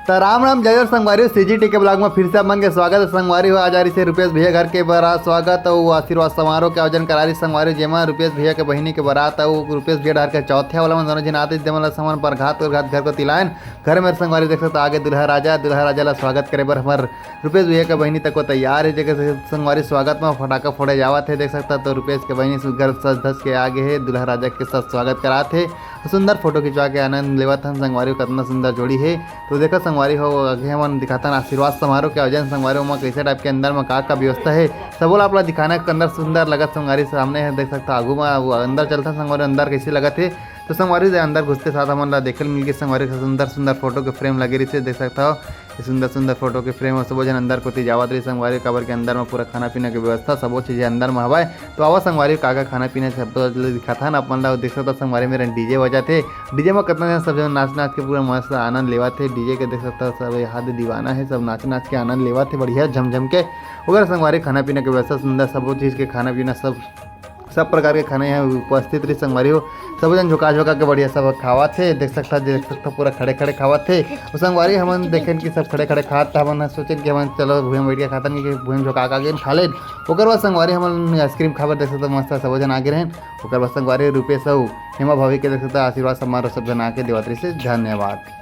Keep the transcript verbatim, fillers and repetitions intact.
त राम राम, जय जोहार संगवारी हो। सीजीटी के ब्लॉग में फिर से आप मन के स्वागत है संगवारी हो। आज आ रही से रुपेश भैया घर के बारात स्वागत अउ आशीर्वाद समारोह के आयोजन करा रही संगवारी हो, जेमा रुपेश भैया के बहिनी के बारात अउ रुपेश भैया डहर के चौथे वाला मन दोनों झन आते, जेमन ला हमन परघात उरघात घर कोती लायन। घर में संगवारी देख सकता आगे दूल्हा राजा, दूल्हा राजा ला स्वागत करे बर हमर रुपेश भैया के बहिनी तको तैयार है। जेकर संगवारी स्वागत में फटाका फोड़े जावत है, देख सकता तो रुपेश के बहिनी सुघर सज धज के आगे है, दूल्हा राजा के साथ स्वागत करात है। सुंदर फोटो खिंचवा के आनंद लेवत हन संगवारी हो, कतना सुंदर जोड़ी हे। तो देखो संगवारी हो, आगे हमन दिखाथन आशीर्वाद समारोह के आयोजन संगवारी हो, ओमा कैसे टाइप के अंदर में का का व्यवस्था हे, सबो ला आप ला दिखाना के अंदर सुंदर लगत संगवारी सामने है, देख सकता आगू में वो अंदर चलथन संगवारी, अंदर कैसे लगत हे। तो संगवारी दे अंदर घुसते साथ हमन ला देखे ल मिल गई संगवारी हो, सुंदर सुंदर फोटो के फ्रेम लगे रहिसे, देख सकता हो ये सुंदर सुंदर फोटो के फ्रेम और सबो झन अंदर कोती जावत रही संगवारी हो, काबर के अंदर में पूरा खाना पीना के व्यवस्था सबो चीज अंदर में हवय। तो आवा संगवारी हो, का का खाना पीना सब तो दिखाथन आप मन ला, देख सकता संगवारी मेर डीजे बजात हे। डीजे में कितना जन सब जन नाच नाच के पूरा मस्त आनंद लेवत हे। डीजे के देख सकता सब यहाँ दे दीवाना है, सब नाच नाच के आनंद लेवत हे बढ़िया झमझम के। ओकर संगवारी खाना पीना के व्यवस्था सुंदर, सबो चीज के खाना पीना सब सब प्रकार के खाना यहाँ उपस्थित रही संगवारी हो। सब जन झुका झुका के बढ़िया सब खावत हे, देख सकता देख सकता पूरा खड़े खड़े खावत हे। और संगवारी हमन देखेन कि सब खड़े खड़े खात, त हमन सोचेन कि हमन चलो भुइयां बैठ के खातन कि भुइयां झुका के खा लेन। ओकर बाद संगवारी हमन आइसक्रीम खाबर देख सकता मस्त सब जन आगे रहेन। ओकर बाद संगवारी रुपेश अउ हेमा भाभी के देख सकता आशीर्वाद समारोह सब जन आके देवत रहिसे। धन्यवाद।